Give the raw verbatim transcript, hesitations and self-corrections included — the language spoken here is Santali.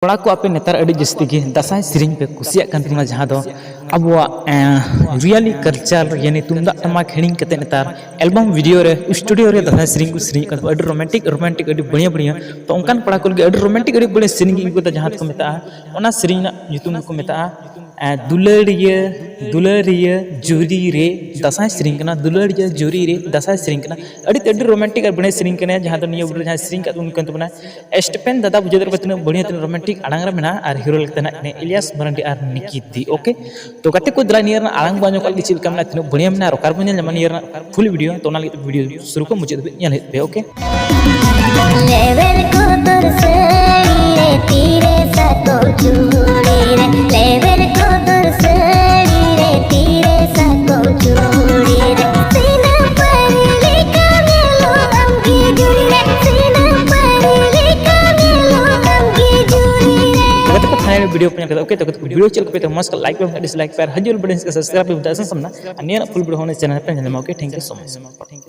ᱠᱚᱲᱟ ᱠᱚ, ᱟᱯᱮ ᱱᱮᱛᱟᱨ ᱟᱹᱰᱤ ᱡᱟᱹᱥᱛᱤ ᱜᱮ ᱫᱟᱸᱥᱟᱭ ᱥᱮᱨᱮᱧ ᱯᱮ ᱠᱩᱥᱤᱭᱟᱜ ᱠᱟᱱ ᱛᱟᱵᱚᱱᱟ, ᱡᱟᱦᱟᱸ ᱫᱚ ᱟᱵᱚᱣᱟᱜ ᱨᱤᱭᱟᱞᱤ ᱠᱟᱞᱪᱟᱨ, ᱭᱟᱱᱤ ᱛᱩᱢᱫᱟᱜ ᱴᱟᱢᱟᱠ ᱦᱤᱲᱤᱧ ᱠᱟᱛᱮ ᱱᱮᱛᱟᱨ ᱮᱞᱵᱟᱢ ᱵᱷᱤᱰᱤᱭᱳ ᱨᱮ, ᱥᱴᱩᱰᱤᱭᱳ ᱨᱮ ᱫᱟᱸᱥᱟᱭ ᱥᱮᱨᱮᱧ ᱠᱚ ᱥᱮᱨᱮᱧ ᱠᱟᱱ ᱛᱟᱵᱚᱱᱟ, ᱟᱹᱰᱤ ᱨᱳᱢᱟᱱᱴᱤᱠ ᱨᱳᱢᱟᱱᱴᱤᱠ, ᱟᱹᱰᱤ ᱵᱟᱹᱲᱤᱭᱟᱹ ᱵᱟᱹᱲᱤᱭᱟᱹ᱾ ᱛᱚ ᱚᱱᱠᱟᱱ ᱠᱚᱲᱟ ᱠᱚ ᱞᱟᱹᱜᱤᱫ ᱟᱹᱰᱤ ᱨᱳᱢᱟᱱᱴᱤᱠ, ᱟᱹᱰᱤ ᱵᱟᱹᱲᱤᱭᱟᱹ ᱥᱮᱨᱮᱧ ᱜᱮ ᱟᱹᱜᱩ ᱠᱟᱫᱟ, ᱡᱟᱦᱟᱸ ᱫᱚᱠᱚ ᱢᱮᱛᱟᱜᱼᱟ, ᱚᱱᱟ ᱥᱮᱨᱮᱧ ᱨᱮᱱᱟᱜ ᱧᱩᱛᱩᱢ ᱫᱚᱠᱚ ᱢᱮᱛᱟᱜᱼᱟ ᱫᱩᱞᱟᱹᱲᱤᱭᱟᱹ, ᱫᱩᱞᱟᱹᱲᱤᱭᱟᱹ ᱡᱩᱨᱤ ᱨᱮ ᱫᱟᱸᱥᱟᱭ ᱥᱮᱨᱮᱧ ᱠᱟᱱᱟ, ᱫᱩᱞᱟᱹᱲᱤᱭᱟᱹ ᱡᱩᱨᱤ ᱨᱮ ᱫᱟᱸᱥᱟᱭ ᱥᱮᱨᱮᱧ ᱠᱟᱱᱟ᱾ ᱟᱹᱰᱤ ᱛᱮ ᱟᱹᱰᱤ ᱨᱳᱢᱟᱱᱴᱤᱠ ᱟᱨ ᱵᱟᱹᱲᱤᱡ ᱥᱮᱨᱮᱧ ᱠᱟᱱᱟ, ᱡᱟᱦᱟᱸ ᱫᱚ ᱱᱤᱭᱟᱹ ᱵᱚᱞᱮ ᱡᱟᱦᱟᱸᱭ ᱥᱮᱨᱮᱧ ᱠᱟᱜ ᱩᱱᱤ ᱠᱟᱱ ᱛᱟᱵᱚᱱᱟ ᱥᱴᱤᱯᱷᱮᱱ ᱫᱟᱫᱟ᱾ ᱵᱩᱡᱷᱟᱹᱣ ᱫᱟᱲᱮᱭᱟᱜ ᱠᱟᱱᱟ ᱛᱤᱱᱟᱹᱜ ᱵᱟᱹᱲᱤᱡ, ᱛᱤᱱᱟᱹᱜ ᱨᱳᱢᱟᱱᱴᱤᱠ ᱟᱲᱟᱝ ᱨᱮ ᱢᱮᱱᱟᱜᱼᱟ᱾ ᱟᱨ ᱦᱤᱨᱳ ᱞᱮᱠᱟᱛᱮ ᱦᱮᱱᱟᱜ ᱠᱤᱱᱟ ᱤᱞᱤᱭᱟᱥ ᱢᱟᱨᱟᱱᱰᱤ ᱟᱨ ᱱᱤᱠᱤ ᱫᱤ᱾ ᱳᱠᱮ, ᱛᱚ ᱜᱟᱛᱮ ᱠᱚ, ᱫᱮᱞᱟ ᱱᱤᱭᱟᱹ ᱨᱮᱱᱟᱜ ᱟᱲᱟᱝ ᱵᱚᱱ ᱟᱸᱡᱚᱢ ᱠᱟᱜ ᱞᱮᱜᱮ ᱪᱮᱫ ᱞᱮᱠᱟ ᱢᱮᱱᱟᱜᱼᱟ, ᱛᱤᱱᱟᱹᱜ ᱵᱟᱹᱲᱤᱡ ᱢᱮᱱᱟᱜᱼᱟ, ᱚᱠᱟ ᱨᱮᱵᱚᱱ ᱧᱮᱞ ᱧᱟᱢᱟ ᱱᱤᱭᱟᱹ ᱨᱮᱱᱟᱜ ᱯᱷᱩᱞ ᱵᱷᱤᱰᱤᱭᱳ᱾ ᱛᱚ ᱚᱱᱟ ᱞᱟᱹᱜᱤᱫ ᱵᱷᱤᱰᱤᱭᱳ ᱥᱩᱨᱩ ᱠᱷᱚᱱ ᱢᱩᱪᱟᱹᱫ ᱫᱷᱟᱹᱵᱤᱡ ᱧᱮᱞ ᱦᱩᱭᱩᱜ ᱛᱟᱯᱮᱭᱟ᱾ ᱳᱠᱮ, ᱞᱮᱵᱮᱞ ᱠᱚᱫᱚᱨ ᱥᱟᱹᱲᱤ ᱨᱮ ᱛᱤᱨᱮ ᱥᱟᱠᱚᱢ ᱪᱩᱲᱤ ᱨᱮ, ᱞᱮᱵᱮᱞ ᱠᱚᱫᱚᱨ ᱥᱟᱹᱲᱤ ᱨᱮ ᱛᱤᱨᱮ ᱥᱟᱠᱚᱢ ᱪᱩᱲᱤ ᱨᱮ, ᱥᱤᱱᱟᱹ ᱯᱟᱹᱨᱤ ᱞᱮᱠᱟ ᱧᱮᱞᱚᱜ ᱟᱢ ᱜᱮ ᱡᱩᱲᱤ ᱨᱮ, ᱥᱤᱱᱟᱹ ᱯᱟᱹᱨᱤ ᱞᱮᱠᱟ ᱧᱮᱞᱚᱜ ᱟᱢ ᱜᱮ ᱡᱩᱲᱤ ᱨᱮ᱾ ᱛᱚ ᱜᱟᱛᱮ ᱠᱚ, ᱯᱷᱟᱭᱱᱟᱞ ᱵᱷᱤᱰᱤᱭᱳ ᱯᱮ ᱧᱮᱞ ᱠᱮᱫᱟ᱾ ᱳᱠᱮ, ᱛᱚ ᱜᱟᱛᱮ ᱠᱚ, ᱵᱷᱤᱰᱤᱭᱳ ᱪᱮᱫ ᱞᱮᱠᱟ ᱯᱮ ᱢᱚᱡᱽ ᱠᱷᱟᱱ ᱞᱟᱭᱤᱠ ᱯᱮ, ᱵᱟᱝᱠᱷᱟᱱ ᱰᱤᱥᱞᱟᱭᱤᱠ ᱯᱮ, ᱟᱨ ᱦᱤᱡᱩᱜ ᱵᱮᱲᱮ ᱥᱟᱵᱥᱠᱨᱟᱭᱤᱵ ᱯᱮ, ᱵᱮᱞ ᱟᱭᱠᱚᱱ ᱥᱟᱢᱱᱟ, ᱟᱨ ᱱᱤᱭᱟᱹ ᱨᱮᱱᱟᱜ ᱯᱷᱩᱞ ᱵᱷᱤᱰᱤᱭᱳ ᱦᱚᱸ ᱪᱮᱱᱮᱞ ᱯᱮ ᱧᱮᱞ ᱧᱟᱢᱟ᱾ Okay, thank you so much᱾